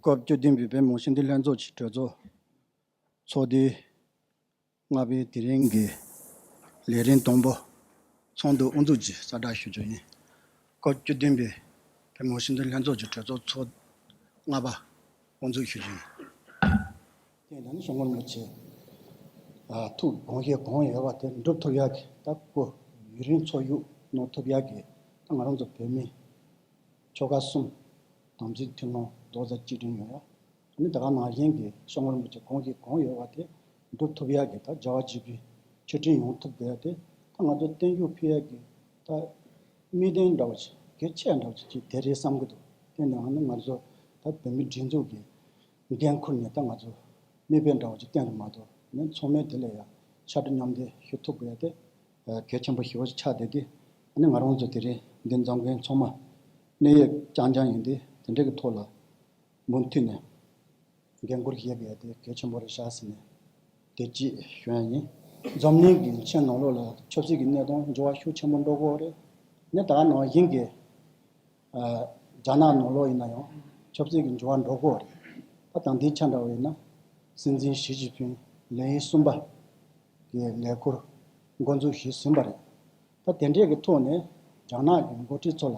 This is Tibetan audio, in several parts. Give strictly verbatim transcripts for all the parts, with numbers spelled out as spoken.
སྐབས་བཅུ་བདུན་པའི་བོད་མི་མང་སྤྱི་འཐུས་ལྷན་ཚོགས་ཀྱི་གྲོས་ཚོགས་ཚོགས་དུས་ལྔ་པའི་དེ་རིང་གི་ལས་རིམ་དང་པོ་ཚོགས་འདུ་དབུ་འཛུགས་ཀྱི་གསལ་བསྒྲགས་ཞུ་རྒྱུ་ཡིན། སྐབས་བཅུ་བདུན་པའི་བོད་མི་མང་སྤྱི་འཐུས་ལྷན་ཚོགས་ཀྱི་གྲོས་ཚོགས་ཚོགས་ལྔ་པ་དབུ་འཛུགས་ཞུ་རྒྱུ་ཡིན། དེ་ཡང་སྐྱབས་མགོན་རིན་པོ་ཆེ་ཐུགས་དགོངས་བཞེད་གང་ཡོད་པ་དེ་འགྲུབ་ཐུབ་ཡག་གི་ད་སྐུ་ཡུན་རིང་ཚོགས་བཞུགས་གནང་ཐུབ་ཡག་གི་ད་ང་རང་ཚོ་བོད་མི་ཆོལ་ཁ་གསུམ་དམ་འཛིན་མཐུན་ལམ་རྡོག་རྩ་གཅིག་སྒྲིལ་ཡོང་ཡ། ཨ་ནི་ད་ག་ནང་བཞིན་གྱི་སྐྱབས་མགོན་རིན་པོ་ཆེ་དགོངས་བཞེད་གང་ཡོད་པ་དེ་འགྲུབ་ཐུབ་ཡག་གི་ད་རྒྱལ་བ་དགྱེས་པའི་མཆོད་སྤྲིན་ཡོང་ཐུབ་དགོས་ཡ་དེ་ད་ང་ཚོ་བརྟན་བཞུགས་ཕུལ་ཡག་གི་ད་དམིགས་དོན་འདྲ་བོ་ཞིག་གལ་ཆེ་འདྲ་བོ་ཞིག་ཅིག་དེ་རེད་བསམ་གྱི་འདུག་དེ་ནས་ཨ་ནི་ང་ཚོ་ད་བོད་མི་སྒྲིག་འཛུགས་ཀྱི་འགན་ཁུར་ནས་ད་ང་ཚོ་མིག་དཔེ་འདྲ་བོ་ཅིག་བསྟན་རེད་མ་གཏོགས་ནི་ཚང་མས་དེ་ལ་ཡ་ཕྱར་གྲུ་མཉམ་འདེགས་ཞུ་ཐུབ་དགོས་ཡ་དེ་གལ་ཆེན་པོ་ཞེ་པོ་ཅིག་ཆགས་བསྡད་དེ། ཨ་ནི་ང་རང་ཚོ་དེ་རིང་འདི་འཛོམས་མཁན་ཚང་མ་གནད་ཡོད་རྐྱང་རྐྱང་ཡིན་ཏེ་དེ་འདྲ་གི་ཐོག་ལ་མུ་མཐུད་ནས་འགན་འཁུར་བཞེས་དགོས་ཡ་དེ་གལ་ཆེན་པོ་རེད་ཤག་ཟེར་ནས་དེ་གཅིག་ཞུ་ཡ་ཡིན། འཛམ་གླིང་གི་ཆེས་ནང་ལོགས་ལ་ཆབ་སྲིད་ཀྱི་གནས་སྟངས་འགྱུར་བ་ཤུགས་ཆེན་པོ་འགྲོ་གི་ཡོད་རེད། ནི་ད་ག་ནང་བཞིན་གྱི་ཨ། རྒྱ་ནག་ནང་ལོགས་ཡིན་ན་ཡང་ཆབ་སྲིད་ཀྱི་འགྱུར་བ་འགྲོ་གི་ཡོད་རེད། ད་དང་དེའི་ཆ་འདྲ་བ་ཡིན་ན་སྲིད་འཛིན་ཞི་ཅིན་ཕིང་ལས་ཡུན་གསུམ་པ་གི་ལས་འཁུར་འགོ་འཛུགས་ཞུས་ཟིན་པ་རེད། ད་དེ་འདྲས་ཀྱི་ཐོག་ནས་རྒྱ་ནག་གི་འགོ་ཁྲིད་ཚོ་ལ་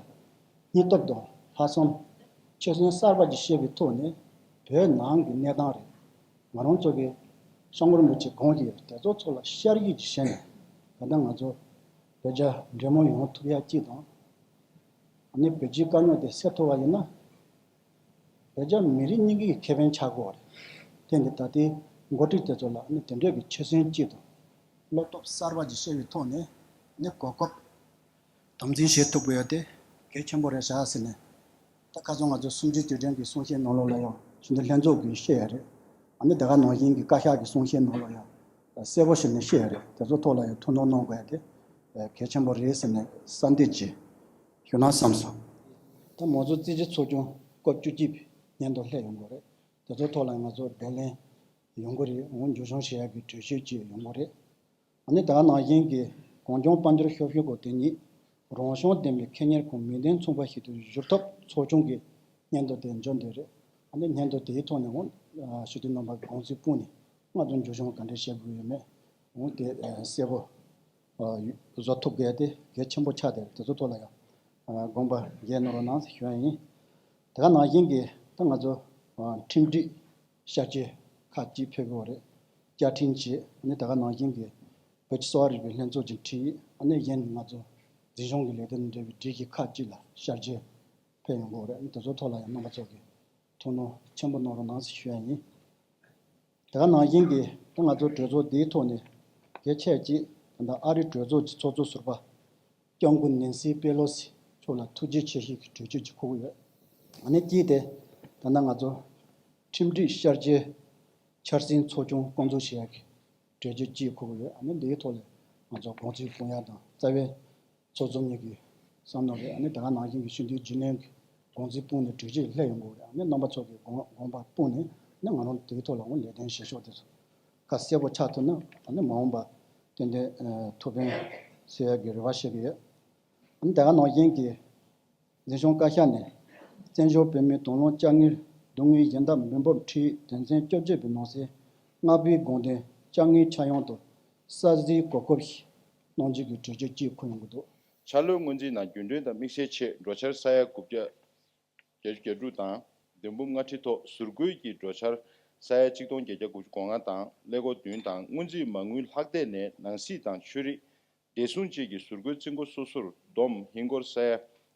སྙིང་སྟོབས་དང་ལྷག་བསམ་ཆོད་སེམས་གསར་པ་ཅིག་བཤད་པའི་ཐོག་ནས་བོད་ནང་གི་གནས་སྟངས་རེད། ང་རང་ཚོ་གི་སྐྱབས་མགོན་རིན་པོ་ཆེ་དགོངས་ཀྱི་དེ་ཚོ་ཚོ་ལ་ཤར་གྱི་ཅིག་བྱས་ནས་ད་ལྟ་ང་ཚོ་བོད་རྒྱ་འབྲེལ་མོལ་ཡོང་ཐུབ་ཡ་གཅིག་དང་། ཨ་ནི་བོད་སྤྱིའི་དཀའ་རྙོག་དེ་སེལ་ཐུབ་པ་ཡིན་ན། བོད་རྒྱ་མི་རིགས་གཉིས་ཀྱི་ཁེ་ཕན་ཆགས་ཀྱི་ཡོད་རེད། དེ་འདི་ད་ལྟའི་འགོ་ཁྲིད་དེ་ཚོ་ལ་ཨ་ནི་དེ་འདྲས་ཀྱི་ཆོད་སེམས་གཅིག་དང་བློ་སྟོབས་གསར་པ་ཅིག་བཤད་པའི་ཐོག་ནས་ཨ་ནི་གོ་སྐབས་དམ་འཛིན་བྱེད་ཐུབ་དགོས་ཡ་དེ་གལ་ཆེན་པོ་རེད་ཤག་ཟེར་ནས། ད་ཁ་སང་ང་ཚོ་གསུམ་བཅུའི་དུས་དྲན་གྱི་གསུང་བཤད་ནང་ལོགས་ལ་ཡང་སྤྱི་འཐུས་ལྷན་ཚོགས་ཀྱིས་བཤད་ཡ་རེད། ཨ་ནི་དེ་ག་ནང་བཞིན་གྱི་བཀའ་ཤག་གི་གསུང་བཤད་ནང་ལོགས་ཡང་གསལ་པོ་བྱས་ནས་བཤད་ཡ་རེད། དེ་ཚོ་ཐོག་ལ་ཡང་ཐུགས་སྣང་གནང་དགོས་ཡ་དེ་གལ་ཆེན་པོ་རེད་ཟེར་ནས་གསལ་འདེབས་ཅིག་ཞུ་ན་བསམ་སོང་། ད་མང་གཙོ་རྩིས་ཀྱི་ཚོགས་ཆུང་སྐབས་བཅུ་གཅིག་པའི་སྙན་ཐོ་སླེབས་ཡོང་གི་རེད། དེ་ཚོ་ཐོག་ལ་ང་ཚོ་བསྡད་ལན་ཡོང་གི་རེད། འོང་མཇུག་སྐྱོང་བྱེད་ཡག་གི་གྲོས་ཆོད་ཅིག་ཡོང་གི་རེད། ཨ་ནི་ད་ག་ནང་བཞིན་གྱི་གངས་ལྗོངས་དཔལ་འབྱོར་ཤོག་ཤོག་གོ་དེ་ཉིད་རང་བྱུང་ལྡན་པའི་ཁེ་གཉེར་ཁང་མིང་དོན་མཚུངས་པ་ཞིག་ཏུ་བསྒྱུར་ཐབས་ཚོགས་ཆུང་གི་སྙན་ཐོ་དེ་འབྱོར་འདོད་རེད། ཨ་ནི་སྙན་ཐོ་དེའི་ཐོག་ནས་འོང་ཞུ་དུས་རྣམ་པ་དགོངས་ཚུལ་སྤུངས་ནས་ང་ཚོ་མཇུག་སྐྱོང་ག་འདྲ་བྱེད་དགོས་ཡོད་མེད་འོང་དེ་གསལ་པོ་བཟོ་ཐུབ་དགོས་དེ་གལ་ཆེན་པོ་ཆགས་དེ་དེ་ཚོ་ཐོག་ལ་ཡང་དགོངས་པ་རྒྱས་གནང་རོགས་གནང་ཞུ་ཡ་ཡིན། དེ་ག་ནང་བཞིན་གྱི་ད་ང་ཚོ་ཁྲིམས་སྒྲིག་ཤར་བསྐྱོད་ཁག་ཅིག་ཕེབས་ཡོད་རེད། བཅའ་ཁྲིམས་ཀྱི་ཨ་ནི་ད་ག་ནང་བཞིན་གྱི་བོད་ཀྱི་གསོ་བ་རིག་པའི་ལྷན་ཚོགས་ཀྱི་ཁྲིད་ཡིག་ཨ་ནི་གཞན་ང་ཚོ་འཛིན་སྐྱོང་གི་ལས་དོན་དང་འབྲེལ་བའི་སྒྲིག་གཞི་ཁག་ཅིག་ལ་ཤར་བསྐྱོད་ཕེབས་ཡོང་གི་ཡོད་རེད། ཨ་ནི་དེ་ཚོ་ཐོག་ལ་ཡང་རྣམ་པ་ཚོ་གིས་ཐུགས་སྣང་ཆེན་པོ་གནང་རོགས་གནང་ཞེས་ཞུ་ཡ་ཡིན། དེ་ག་ནང་བཞིན་གྱི་ད་ང་ཚོ་གྲོས་ཚོགས་འདིའི་ཐོག་ནས་གལ་ཆེ་ཅིག་ད་ལྟ་ཨ་རིའི་གྲོས་ཚོགས་ཀྱི་ཚོགས་གཙོ་ཟུར་པ་སྐྱབས་མགོན་ནེན་སི་པེ་ལོ་སི་མཆོག་ལ་ཐུགས་རྗེ་ཆེ་ཞུ་གི་གྲོས་ཆོད་ཅིག་འཁུར་གྱི་ཡོད། ཨ་ནི་གཅིག་དེ་ད་ལྟ་ང་ཚོ་ཁྲིམས་སྒྲིག་ཤར་བསྐྱོད་འཆར་ཟིན་ཚོགས་ཆུང་བསྐོང་ཚོགས་བྱེད་ཡག་གི་གྲོས་ཆོད་ཅིག་འཁུར་གྱི་ཡོད། ཨ་ནི་འདིའི་ཐོག་ལ་ང་ཚོ་དགོངས་ཚུལ་སྤུངས་ཡག་དང་རྩ་བའི་ཚོགས་གཙོ་གཉིས་ཀྱི་བསམ་མནོ་རེད། ཨ་ནི་ད་ག་ནང་བཞིན་གྱི་སྤྱི་འཐུས་རྒྱུན་ལས་ཀྱི་དགོངས་ཚུལ་སྤུངས་ནས་གྲོས་ཆོད་སླེབས་ཡོང་གི་རེད། ཨ་ནི་རྣམ་པ་ཚོ་གི་དགོངས་དགོངས་པ་སྤུངས་ནས་ཨ་ནི་ང་རང་དེའི་ཐོག་ལ་འོང་ལས་དོན་བྱེད་ཕྱོགས་དེ་ཚོ་ཁ་གསལ་པོ་ཆགས་ཐུབ་ན་ཨ་ནི་མ་འོངས་པ་ཏན་ཏན་ཐུགས་ཕན་གསོས་ཡག་གི་རེ་བ་བྱེད་ཀྱི་ཡོད། ཨ་ནི་ད་ག་ནང་བཞིན་གྱི་འཛིན་སྐྱོང་བཀའ་ཤག་ནས་བཙན་བྱོལ་བོད་མིའི་དོན་ལམ་དཔྱ་དངུལ་སྡུག་བསྔལ་གཞན་དག་མི་འབོར་ཁྲིའི་དོན་ཚན་བཅོ་བརྒྱད་པའི་ནང་གསེས་ལྔ་པའི་དགོངས་དོན་དཔྱ་དངུལ་ཆ་ཡང་དུ་གསར་བཟོའི་གོ་སྐབས་ཤིག་གནང་རྒྱུ་གི་གྲོས་ཆོད་ཅིག་འཁུར་ཡོང་གི་འདུག། འཆར་ལོའི་སྔོན་རྩིས་ནང་རྒྱུན་གྲོན་དང་དམིགས་བསལ་ཆེད་འགྲོ་འཆར་ས་ཡ་དགུ་བརྒྱ་བརྒྱད་ཅུ་གྱ་དྲུག་དང་། བདུན་འབུམ་ལྔ་ཁྲི་ཐོག་ཟུར་བཀོལ་གྱི་འགྲོ་འཆར་ས་ཡ་གཅིག་སྟོང་བརྒྱད་བརྒྱ་དགུ་བཅུ་གོ་ལྔ་དང་ཀླད་ཀོར་བདུན་དང་སྔོན་རྩིས་མ་དངུལ་ལྷག་བསྡད་ནས་ནང་སྲིད་དང་ཆོས་རིག་བདེ་སྲུང་བཅས་ཀྱི་ཟུར་བཀོལ་རྩིས་འགོ་སོ་སོར་བསྡོམས་ཧིན་སྒོར་ས་ཡ་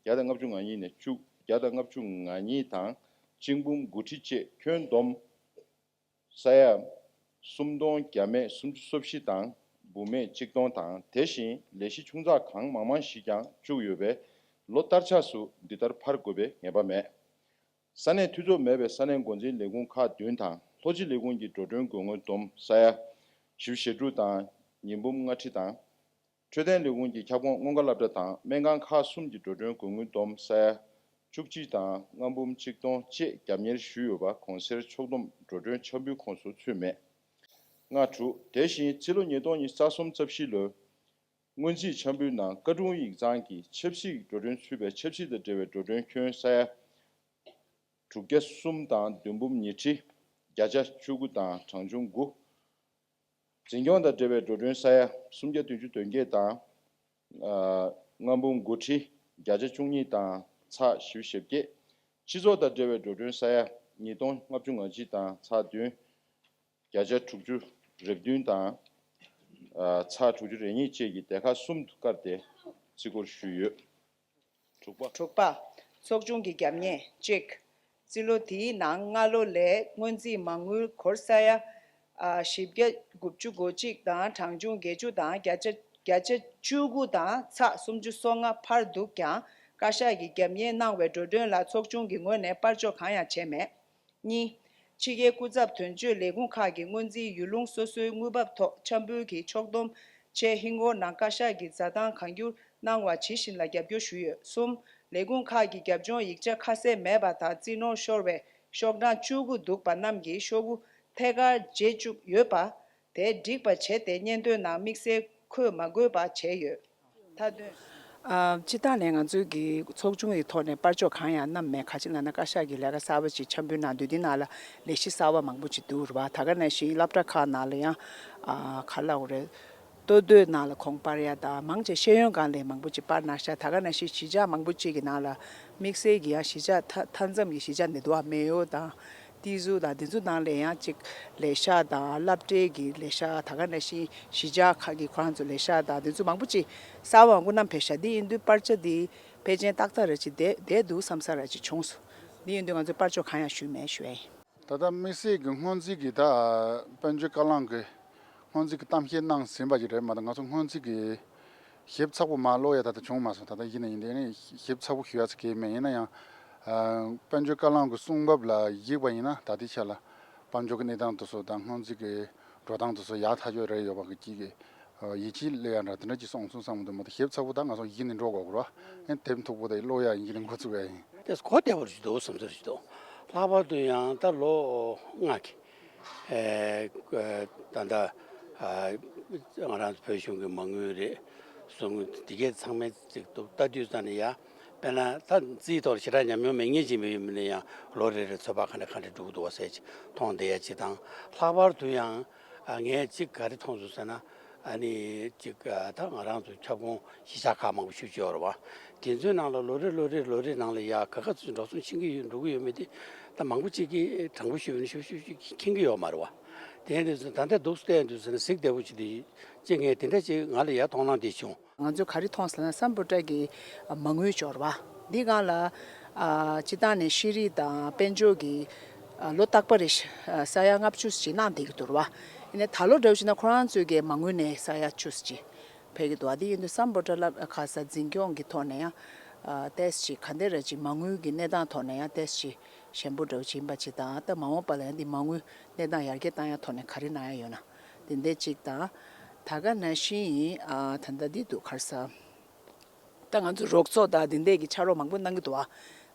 བརྒྱ་དང་ལྔ་བཅུ་ང་གཉིས་ནས་བཅུ་བརྒྱ་དང་ལྔ་བཅུ་ང་གཉིས་དང་གཅིག་འབུམ་དགུ་ཁྲི་བཅས་ཁྱོན་བསྡོམས་ས་ཡ་སུམ་སྟོང་བརྒྱ་མེད་སུམ་ཅུ་སོ་བཞི་དང་འབུམ་མེད་གཅིག་སྟོང་དང་། དེ་བཞིན་ལས་གཞི་ཆུང་ཙག་གང་མང་མང་ཞིག་ཀྱང་བཅུག་ཡོད་པས་ལོ་ལྟར་ཆགས་སུ་འདི་ལྟར་འཕར་དགོས་པའི་ངེས་པ་མེད། ས་གནས་འཐུས་ཚབ་མེད་པའི་ས་གནས་འགོ་འཛིན་ལས་ཁུངས་ཁག་བདུན་དང་ལྷོ་སྤྱི་ལས་ཁུངས་ཀྱི་འགྲོ་གྲོན་དགོས་དངུལ་བསྡོམས་ས་ཡ་བཞི་བཅུ་ཞེ་དྲུག་དང་ཉིས་འབུམ་ལྔ་ཁྲི་དང་། འཕྲོད་བསྟེན་ལས་ཁུངས་ཀྱི་ཁྱབ་ཁོངས་སྔོན་འགོག་སློབ་གྲྭ་དང་སྨན་ཁང་ཁག་གསུམ་གྱི་འགྲོ་གྲོན་དགོས་དངུལ་བསྡོམས་ས་ཡ་བཅུ་གཅིག་དང་ལྔ་འབུམ་གཅིག་སྟོང་བཅས་རྒྱབ་གཉེར་ཞུས་ཡོད་པ་གོང་གསལ་ཕྱོགས་བསྡོམས་འགྲོ་གྲོན་ཆ་འབུལ་ཁོངས་སུ་ཚུད་མེད། ལྔ་དྲུག། དེ་བཞིན་རྩིས་ལོ་ཉིས་སྟོང་ཉི་ཤུ་རྩ་གསུམ་རྩ་བཞི་ལོའི་སྔོན་རྩིས་ཆ་འབུལ་ནང་བཀའ་དྲུང་ཡིག་ཚང་གི་ཆབ་སྲིད་འགྲོ་གྲོན་ཚུད་པའི་ཆབ་སྲིད་དང་འབྲེལ་བའི་འགྲོ་གྲོན་ཁྱོན་ས་ཡ་ དྲུག་བརྒྱ་གསུམ་དང་བདུན་འབུམ་ཉི་ཁྲི་བརྒྱ་ཆ་བཅུ་དགུ་དང་གྲངས་ཆུང་དགུ། འཛིན་སྐྱོང་དང་འབྲེལ་བའི་འགྲོ་གྲོན་ས་ཡ་སུམ་བརྒྱ་བདུན་ཅུ་དོན་བརྒྱད་དང་། ལྔ་འབུམ་དགུ་ཁྲི་བརྒྱ་ཆ་བཅུ་གཉིས་དང་ཚེག་བཞི་བཅུ་ཞེ་བརྒྱད། སྤྱི་ཚོགས་དང་འབྲེལ་བའི་འགྲོ་གྲོན་ས་ཡ་ཉིས་སྟོང་ལྔ་བཅུ་ང་གཅིག་དང་ཚེག་བདུན། བརྒྱ་ཆ་དྲུག་ཅུ་རེ་བདུན་དང་། ཚེག་དྲུག་ཅུ་རེ་གཉིས་བཅས་ཀྱི་སྡེ་ཁག་གསུམ་དུ་བཀར་ཏེ་རྩིས་སྐོར་ཞུས་ཡོད། དྲུག་པ། དྲུག་པ། ཚོགས་ཆུང་གི་རྒྱབ་གཉེར་གཅིག་རྩིས་ལོ་དེའི་ནང་སྔ་ལོ་ལས་སྔོན་རྩིས་མ་དངུལ་སྒོར་ས་ཡ་ཨ་བཞི་བརྒྱ་དགུ་བཅུ་གོ་གཅིག་དང་གྲངས་ཆུང་བརྒྱད་ཅུ་དང་བརྒྱ་ཆ་བརྒྱ་ཆ་བཅུ་དགུ་དང་ཚེག་སུམ་ཅུ་སོ་ལྔ་འཕར་འདུག་ཀྱང་བཀའ་ཤག་གིས་རྒྱབ་གཉེར་གནང་བའི་འགྲོ་གྲོན་ལ་ཚོགས་ཆུང་གི་ངོས་ནས་པར་འཇོག་གང་ཡང་བྱས་མེད། གཉིས། ཕྱི་རྒྱལ་སྐུ་ཚབ་དོན་གཅོད་ལས་ཁུངས་ཁག་གི་སྔོན་རྩིས་ཡུལ་ལུང་སོ་སོའི་དངུལ་འབབ་ཐོག་འཆམ་འབུལ་གྱི་ཕྱོགས་བསྡོམས་ཆེད་ཧིན་སྒོར་ནང་བཀའ་ཤག་གིས་འཛའ་ཐང་གང་འགྱུར་གནང་བ་ཇི་བཞིན་ལ་རྒྱབ་སྐྱོར་ཞུས་ཡོད། གསུམ། ལས་ཁུངས་ཁག་གི་རྒྱབ་ལྗོངས་ཡིག་ཆ་ཁ་གསལ་མེད་པ་དང་རྩིས་ནོར་ཤོར་བའི་ཤོག་གྲངས་བཅུ་དགུ་འདུག་པ་རྣམས་ཀྱི་ཤོག་གུ་ཐད་ཀར་བརྗེ་བཅུག་ཡོད་པ། དེ་འགྲིག་པ་བྱས་ཏེ་སྙན་ཐོའི་ནང་དམིགས་བསལ་འཁོད་མ་དགོས་པ་བྱས་ཡོད། མཐའ་དོན། ཨ། སྤྱིར་བཏང་ནས་ང་ཚོའི་གི་ཚོགས་ཆུང་གི་ཐོག་ནས་པར་ཕྱོགས་གང་ཡང་བསྣམས་མེད། ག་ཅི་ལབ་ན་བཀའ་ཤག་གི་ལས་ཀ་གསར་པ་ཅིག་འཆམ་འབུལ་གནང་དུས་འདི་ནང་ལ་ལས་གཞི་གསར་པ་མང་པོ་ཅིག་འདུག་རེད་བ། ད་ག་ནང་བཞིན་སློབ་གྲྭ་ཁག་ནང་ལ་ཡང་ཨ་ག་ལབ་དགོས་རེད། ལྟོ་སྡོད་ནང་ལ་གོང་སྤར་ཡ་དང་མང་ཆེ་ཤེས་ཡོན་སྒང་ལ་མང་པོ་ཅིག་སྤར་གནང་ཤག་ད་ག་ནང་བཞིན་གཞིས་ཆགས་མང་པོ་ཅིག་གི་ནང་ལ་དམིགས་བསལ་གྱི་ཡང་གཞིས་ཆགས་མཐའ་མཐའ་མཚམས་ཀྱི་གཞིས་ཆགས་འདི་འདུག་བ། མེ་ཡོ་དང་། ཏི་ཟུ་དང་འདི་ཚོ་ནང་ལ་ཡང་ཅིག་ལས་ཤག་དང་སློབ་གྲྭའི་གི་ལས་ཤག་ད་ག་ནང་བཞིན་གཞིས་ཆགས་ཁག་གི་ཁོ་རང་ཚོ་ལས་ཤག་དང་འདི་ཚོ་མང་པོ་ཅིག་གསར་པ་མང་པོ་བསྣམས་ཕེབས་ཤག་འདི་ཡིན་དུས་པར་ཆ་འདི་ཕལ་ཆེར་ཏག་ཏག་ར་ཅིག་བསྡད་བསྡད་འདུག་བསམ་ས་ར་ཅིག་བྱུང་སོང་། འདི་ཡིན་དུས་ང་ཚོ་པར་ཕྱོགས་གང་ཡང་ཞུས་མེད་ཞུ་ཡ་ཡིན། ད་ལྟ་དམིགས་བསལ་གྱི་སྔོན་རྩིས་ཀྱི་ད་དཔལ་འབྱོར་བཀའ་བློན་གྱི་སྔོན་རྩིས་ཀྱི་གཏམ་བཤད་གནང་ཟིན་པ་ཅིག་རེད་མ་གཏོགས་ང་ཚོ་སྔོན་རྩིས་ཀྱི་ཞིབ་ཚགས་པོ་མར་ཀློག་ཡ་ད་ལྟ་བྱུང་མ་སོང་། ད་ལྟ་ཡིན་ན་ཡིན་དེ་ནི་ཞིབ་ཚགས་པོ་ཞུ་ཡ་ཚོ་གལ་མེད། ཡིན་ན་ཡང་ཨ་དཔལ་འབྱོར་བཀའ་བློན་གྱི་གསུང་བབ་ལ་གཞིགས་པ་ཡིན་ན་ད་ལྟའི་ཆ་ལ་དཔལ་འབྱོར་གྱི་གནས་སྟངས་དེ་ཚོ་དང་སྔོན་རྩིས་ཀྱི་འགྲོ་སྟངས་དེ་ཚོ་ཡག་ཐག་ཆོད་རེད་ཡོད་པ་གི་ཅིག་གི་ཡིད་ཆེས་སླེབས་ཡ་འདྲ་དེ་འདྲ་ཅིག་སོང་སོང་བསམ་གི་འདུག་མ་གཏོགས་ཞིབ་ཚགས་པོ་ད་ང་ཚོ་གཞི་ནས་འགྲོ་དགོས་གི་རེད་བ། ཨེ་དེབ་མཐུག་པོ་དེ་ཀློག་ཡ་ཡིན་གྱི་ནས་འགོ་བཙུགས་ཡ་ཡིན། དེ་གོ་བདེ་བོ་ཞིག་འདུག་བསམ་ཚུལ་ཞིག་འདུག་ལྷག་པར་དུ་ཡང་ད་ལོ་ལྔ་གི་ཨེ་ད་ལྟ་ཨ་ང་རང་ཚོ་བོད་གཞུང་གི་མ་དངུལ་རེད། གསུང་དེ་གས་ཚང་མའི་ཅིག་ཏུ་ལྟ་དུས་ཙམ་ནས་ཡ་དཔེར་ན་ད་རྩིས་ཐོག་ཞེ་དྲག་ཉམས་མྱོང་མེད་མཁན་ཅིག་མི་ཡིན་ན་ཡང་ལོ་རེ་རེ་ཚོད་དཔག་ག་འདྲ་ག་འདྲ་འགྲོ་གི་འདུག་བ་ཟེར་ཅིག་མཐོང་བསྡད་ཡ་ཅིག་དང་། ལྷག་པར་དུ་ཡང་ཨ་ངས་ཅིག་ག་རེ་མཐོང་སོང་ཟེར་ན། ཨ་ནི་ཅིག་ཨ་ད་ང་རང་ཚོ་ཁྱབ་ཁོངས་གཞིས་ཆགས་ཁག་མང་པོ་ཞེ་པོ་ཅིག་ཡོད་རེད་བ། དེ་ཚོའི་ནང་ལ་ལོ་རེ་ལོ་རེ་ལོ་རེ་ནང་ལ་ཡ་ག་ག་ཚོད་འགྲོ་སོང་ཕྱིན་གྱི་ཡོད་འགྲོ་གི་ཡོད་མེད་དེ་ད་མང་པོ་ཅིག་གིས་དྲང་པོ་ཞུས་པ་ཡིན་ན་ཞེ་པོ་ཞེ་པོ་ཅིག་མཁྱེན་གྱི་ཡོད་མ་རེད་བ། དེ་ཡིན་དུས་ད་ལྟ་འདུག་སེ་བལྟས་ཡོང་དུས་ཟེར་ན་གཟིགས་བདེ་པོ་ཅིག་དེ་ཅིག་ངས་དེ་འདྲ་ཅིག་ང་ལ་ཡ་མཐོང་སྣང་དེ་བྱུང་། ང་ཚོས་ག་རེ་མཐོང་ཟེར་ན་སམ་བྷོ་ཊ་གི་མ་དངུལ་འབྱོར་བ་འདི་སྒང་ལ་ཨ་སྤྱིར་བཏང་ནས་ཤེས་རིག་དང་དཔལ་འབྱོར་གྱི་ཨ་ལོ་རྟག་པར་རེ་ས་ཡ་ལྔ་བཅུ་ཅིག་གནང་བསྡད་ཀྱི་འདུག་རེད་བ། ཡིན་ནའི་ད་ལོ་འདྲ་བོ་བྱས་ན་ཁོ་རང་ཚོའི་གི་མ་དངུལ་ནས་ས་ཡ་བཅུ་ཅིག་ཕེབས་ཀྱི་འདུག་བ། འདི་ཡིན་དུས་སམ་བྷོ་ཊ་ལ་ཁ་ས་འཛིན་སྐྱོང་གི་ཐོག་ནས་ཡང་ཨ་ཏོག་ཙམ་ཅིག་ག་འདྲ་རེད་ཅིག་མ་དངུལ་གྱི་གནས་སྟངས་ཐོག་ནས་ཡང་ཏོག་ཙམ་ཅིག་ཞན་པོ་འདྲ་བོ་ཅིག་ཡིན་པ་ཅིག་དང་། ད་མ་འོངས་པ་ལ་ཡང་འདི་མ་དངུལ་གནས་སྟངས་ཡར་རྒྱས་བཏང་ཡ་ཐོག་ནས་ག་རེ་གནང་ཡ་ཡོད་ན། དེ་འདྲ་གཅིག་དང་། ད་ག་ནང་བཞིན་ཨ་ད་ལྟ་འདི་འདུག་ག་རེ་ཟེར། ད་ང་ཚོ་རོགས་ཚོགས་དང་དེ་འདྲས་ཀྱི་ཕྱག་རོགས་མང་པོ་གནང་གི་འདུག་ཨ།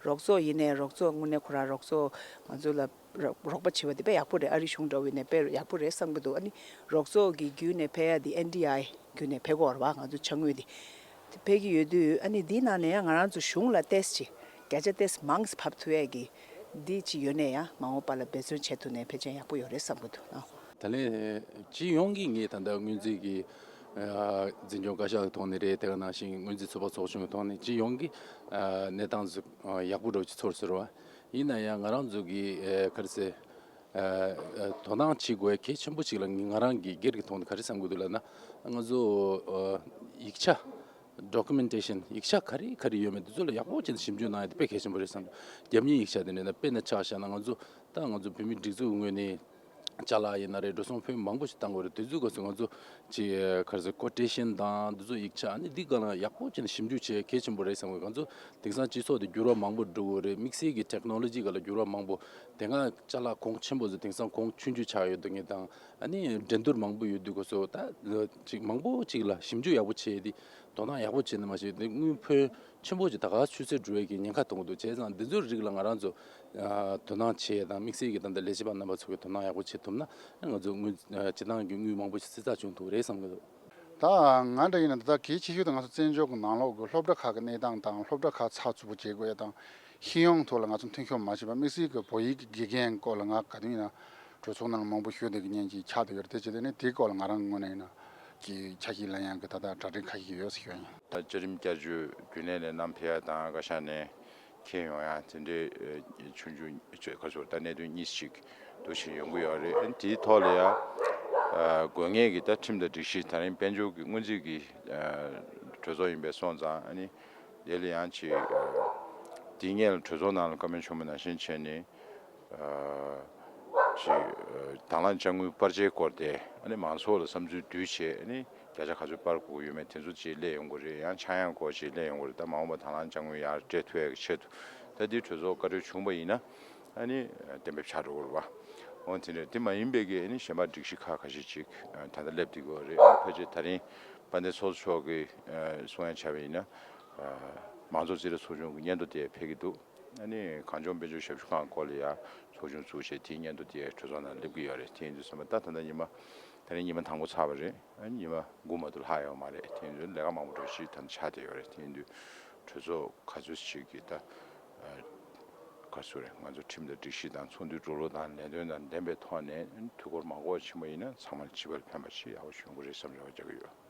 རོགས་ཚོགས་ཡིན་ནའི་རོགས་ཚོགས་དངོས་གནས་ཁོ་རང་རོགས་ཚོགས་ང་ཚོ་ལ་རོགས་རོགས་པ་བྱེད་པ་དེ་དཔེ་ཡག་པོ་རེད། ཨ་རི་གཞུང་འདྲ་བོ་ཡིན་ནའི་དཔེ་ཡག་པོ་རེད་བསམ་གི་འདུག་ཨ་ནི་རོགས་ཚོགས་ཀྱི་བརྒྱུད་ནས་ཕེབས་ཡ་དེ་ཨེན་ཌི་ཨའི་བརྒྱུད་ནས་ཕེབས་ཀྱི་ཡོད་རེད་བ། ང་ཚོ་ཕྱག་དངུལ་དེ་དེ་ཕེབས་ཀྱི་ཡོད་དུས་ཨ་ནི་འདིའི་ནང་ནས་ཡང་ང་རང་ཚོ་གཞུང་ལ་ཏོག་ཙམ་བརྒྱ་ཆ་ཏོག་ཙམ་མང་ཙམ་བབས་ཐུབ་ཡ་གི་འདི་ཅིག་ཡོད་ནའི་ཡང་མ་འོངས་པ་ལ་འབད་བརྩོན་བྱེད་ཐུབ་ནའི་ཕལ་ཆེར་ཡག་པོ་ཡོད་རེད་བསམ་གྱི་འདུག་ཨ། ད་ལན་སྤྱི་ཡོངས་ཀྱི་ངས་ད་ལྟ་སྔོན་རྩིས་ཀྱི་ཨ་འཛིན་སྐྱོང་བཀའ་ཤག་གི་ཐོག་ནས་རེད། དེ་ག་ནང་བཞིན་སྔོན་རྩིས་ཚོགས་པ་ཚོགས་ཆུང་གི་ཐོག་ནས་སྤྱི་ཡོངས་ཀྱི་ཨ་གནས་སྟངས་ཚོ་ཡག་པོ་འདྲ་བོ་ཅིག་ཚོར་སོང་རེད་བ། ཡིན་ན་ཡང་ང་རང་ཚོ་གི་ཨ་ག་རེ་ཟེར་ཨ་དོ་སྣང་བྱེད་དགོས་གལ་ཆེན་པོ་ཅིག་ལ་ང་རང་གི་སྒེར་གྱི་ཐོག་ནས་ག་རེ་བསམ་གྱི་འདུག་ལབ་ན། ང་ཚོ་ཨ་ཡིག་ཆ། ཌོ་ཀུ་མེན་ཊེ་ཤན། ཡིག་ཆ་ག་རེ་ག་རེ་ཡོད་མེད་དེ་ཚོ་ལ་ཡག་པོ་བྱས་ནས་ཞིབ་འཇུག་གནང་ཡ་དེ་དཔེ་གལ་ཆེན་པོ་རེད་བསམ། རྒྱབ་གཉེར་ཡིག་ཆ་དེ་འདྲ་ན་དཔེར་ན་ཆ་བཞག་ན་ང་ཚོ་ད་ང་ཚོ་བོད་མིའི་སྒྲིག་འཛུགས་ངོས་ནས་ཅ་ལག་ཡིན་ན་རེད། འགྲོ་སོང་ཕོན་མང་པོ་ཞིག་བཏང་དགོས་རེད། དེ་ཚོའི་སྐབས་སུ་ང་ཚོ་ཅིག་ག་རེ་ཟེར་ཀོ་ཊེ་ཤན་དང་དེ་ཚོ་ཡིག་ཆ་ཨ་ནི་འདི་སྒང་ལ་ཡག་པོ་བྱས་ནས་ཞིབ་འཇུག་བྱེད་གལ་ཆེན་པོ་རེད་བསམ་གི། ང་ཚོ་དེང་སང་སྤྱི་ཚོགས་དེ་འགྱུར་བ་མང་པོ་འགྲོ་གི་རེད། དམིགས་བསལ་གྱི་ཊེག་ནོ་ལོ་ཇི་སྒང་ལ་འགྱུར་བ་མང་པོ། དེ་སྔ་ཅ་ལག་གོང་ཆེན་པོ་ཚོ་དེང་སང་གོང་ཆུང་ཆུང་ཆགས་ཡོད་དུས་ངེས་དང་། ཨ་ནི་འགྲན་བསྡུར་མང་པོ་ཡོད་དུས་སྐབས་སུ་ད་ཅིག་མང་པོ་ཅིག་ལ་ཞིབ་འཇུག་ཡག་པོ་བྱས་ཏེ་དོ་སྣང་ཡག་པོ་བྱས་ནས་མ་ཤེས་ཏེ་དངུལ་ཕོན་ཆེན་པོ་ཅིག་ད་ག་ཆུད་ཟོས་འགྲོ་ཡས་ཀྱི་ཉེན་ཁ་མཐོང་གི་འདུག་བྱས་ཙང་འདི་ཚོའི་རིགས་ལ་ང་རང་ཚོ་ཨ་དོ་སྣང་བྱས་དང་དམིགས་བསལ་གྱི་ད་ལྟ་ལས་བྱེད་པ་རྣམ་པ་ཚོ་གིས་དོ་སྣང་ཡག་པོ་བྱེད་ཐུབ་ན་ང་ཚོ་དངུལ་ཨ་སྤྱི་བཏང་གི་དངུལ་མང་པོ་ཞིག་བསྲི་ཚགས་བྱུང་ཐུབ་རེད་བསམ་གྱི་འདུག་ད་ང་འདྲ་ཡིན་ན་ད་ལྟ་གལ་ཆེ་ཤོས་དེ་ང་ཚོ་བཙན་བྱོལ་གྱི་ནང་ལོགས་ཀྱི་སློབ་གྲྭ་ཁག་གི་གནས་སྟངས་དང་སློབ་གྲྭ་ཁག་ཚགས་ཚུད་པོ་བྱེད་དགོས་ཡས་དང་ ཤེས་ཡོན་ཐོག་ལ་ང་ཚོ་མཐུན་འཁྱོངས་མ་བྱས་པ་དམིགས་བསལ་གྱི་བོད་ཡིག་གི་དགེ་རྒན་སྐོར་ལ་ང་ག་དུས་ཡིན་ན་གྲོས་ཚོགས་ནང་ལ་མང་པོ་ཞུ་བསྡད་ཀྱི་མཉན་གྱི་ཆགས་བསྡད་ཡོད་རེད། དེ་བྱས་ཏེ་ནི་དེའི་སྐོར་ལ་ང་རང་ངོས་ནས་ཡིན་ན་གི་ཆ་ཤས་ལེན་ཡག་གི་ད་ལྟ་གྲ་སྒྲིག་ཁ་ཤས་ཡོད་ཟེར་ཞུ་ཡ་ཡིན། ད་བཅའ་ཁྲིམས་བསྐྱར་བཅོས་རྒྱུན་ལས་ལ་བསྣམས་ཕེབས་ཡ་དང་བཀའ་ཤག་ནས་འཁྱེར་ཡོང་ཡ་དེ་འདྲའི་ཆུང་ཆུང་ཁ་ཚུར་ད་གནད་དོན་གཉིས་ཤིག་འདུ་བཞིན་ཡོང་གི་ཡོད་རེད། དེའི་ཐོག་ལ་ཡ་དགོས་ངེས་ཀྱི་ད་ཁྲིམས་དང་སྒྲིག་གཞི་ད་རིང་དཔལ་འབྱོར་གྱི་སྔོན་རྩིས་ཀྱི་གྲོས་ཚོགས་ཡིན་པས་སོང་ཙང་ཨ་ནི། དེ་ལ་ཡང་ཅིག་དེ་སྔོན་ལ་གྲོས་ཚོགས་ནང་ལ་བཀའ་མོལ་བྱུང་བ་ནང་བཞིན་བྱས་ནས་ཅིག་དང་བླངས་དཔྱ་དངུལ་སྤར་ཆའི་སྐོར་དེ་ཨ་ནི་མང་ཚོགས་ལ་བསམ་ཚུལ་བསྡུས་བྱས་ཨ་ནི་བརྒྱ་ཆ་ག་ཚོད་སྤར་དགོས་ཡོད་མེད་དེ་ཚོ་ཅིག་གླེང་ཡོང་གི་རེད། ཡང་ཆག་ཡང་སྐོར་ཅིག་གླེང་ཡོང་གི་རེད། ད་མ་འོངས་པ་དང་བླངས་དཔྱ་དངུལ་ཡར་སྤྲད་ཐུབ་ཡག་གི་ཆེད་དུ་ད་འདི་གྲོས་ཚོགས་བཀའ་འཁྲོལ་བྱུང་བ་ཡིན་ན་ཨ་ནི་གཏན་འབེབས་ཆགས་འགྲོ་གི་རེད་བ། འོ་དེ་འདྲ་དེ་མ་ཡིན་པའི་གི་ཨ་ནི་གཞན་པ་སྒྲིག་གཞི་ཁག་ཁ་ཤས་ཅིག་ད་ལྟ་སླེབས་བསྡད་ཀྱི་ཡོད་རེད། ཕལ་ཆེར་ད་རིང་དཔལ་ལྡན་ཚོགས་གཙོ་མཆོག་གིས་གསུང་ཡ་བྱས་པ་ཡིན་ན། མང་གཙོ་རྩིས་རིག་ཚོགས་ཆུང་གི་སྙན་ཐོ་དེ་ཕེབས་ཀྱི་འདུག་ཨ་ནི་གངས་ལྗོངས་དཔལ་འབྱོར་ཞབས་ཞུ་ཁང་སྐོར་ལ་ཡང་ཚོགས་ཆུང་བཙུགས་བྱས་དེའི་སྙན་ཐོ་དེ་གྲོས་ཚོགས་ནང་སླེབས་ཀྱི་ཡོད་རེད། དེ་ཡིན་དུས་ཙམ་པ་ད་ད་ལྟ་ཉི་མ་ད་རིང་ཉི་མ་དང་པོ་ཚར་བ་རེད། ཨ་ནི་ཉི་མ་དགུ་མ་གཏོགས་ལྷག་ཡོད་མ་རེད། དེ་ཡིན་དུས་ལས་ཀ་མང་པོ་འགྲོ་ཞིག་ད་ཆགས་བསྡད་ཡོད་རེད། དེ་ཡིན་དུས་གྲོས་ཚོགས་ག་ཚོད་ཞིག་གིས་ད་ག་ཚོད་རེད། ང་ཚོ་ཁྲིམས་དང་སྒྲིག་གཞི་དང་ཚོགས་འདུའི་འགྲོ་ལུགས་དང་ལས་དོན་དང་ལྡན་པའི་ཐོག་ནས་དུས་འཁོར་མ་འགོར་ཕྱིན་པ་ཡིན་ན་ཚང་མར་སྤྱི་པར་ཕན་པ་ཞིག་ཡག་པོ་བྱུང་གི་རེད་བསམ་རེ་བ་རྒྱག་གི་ཡོད།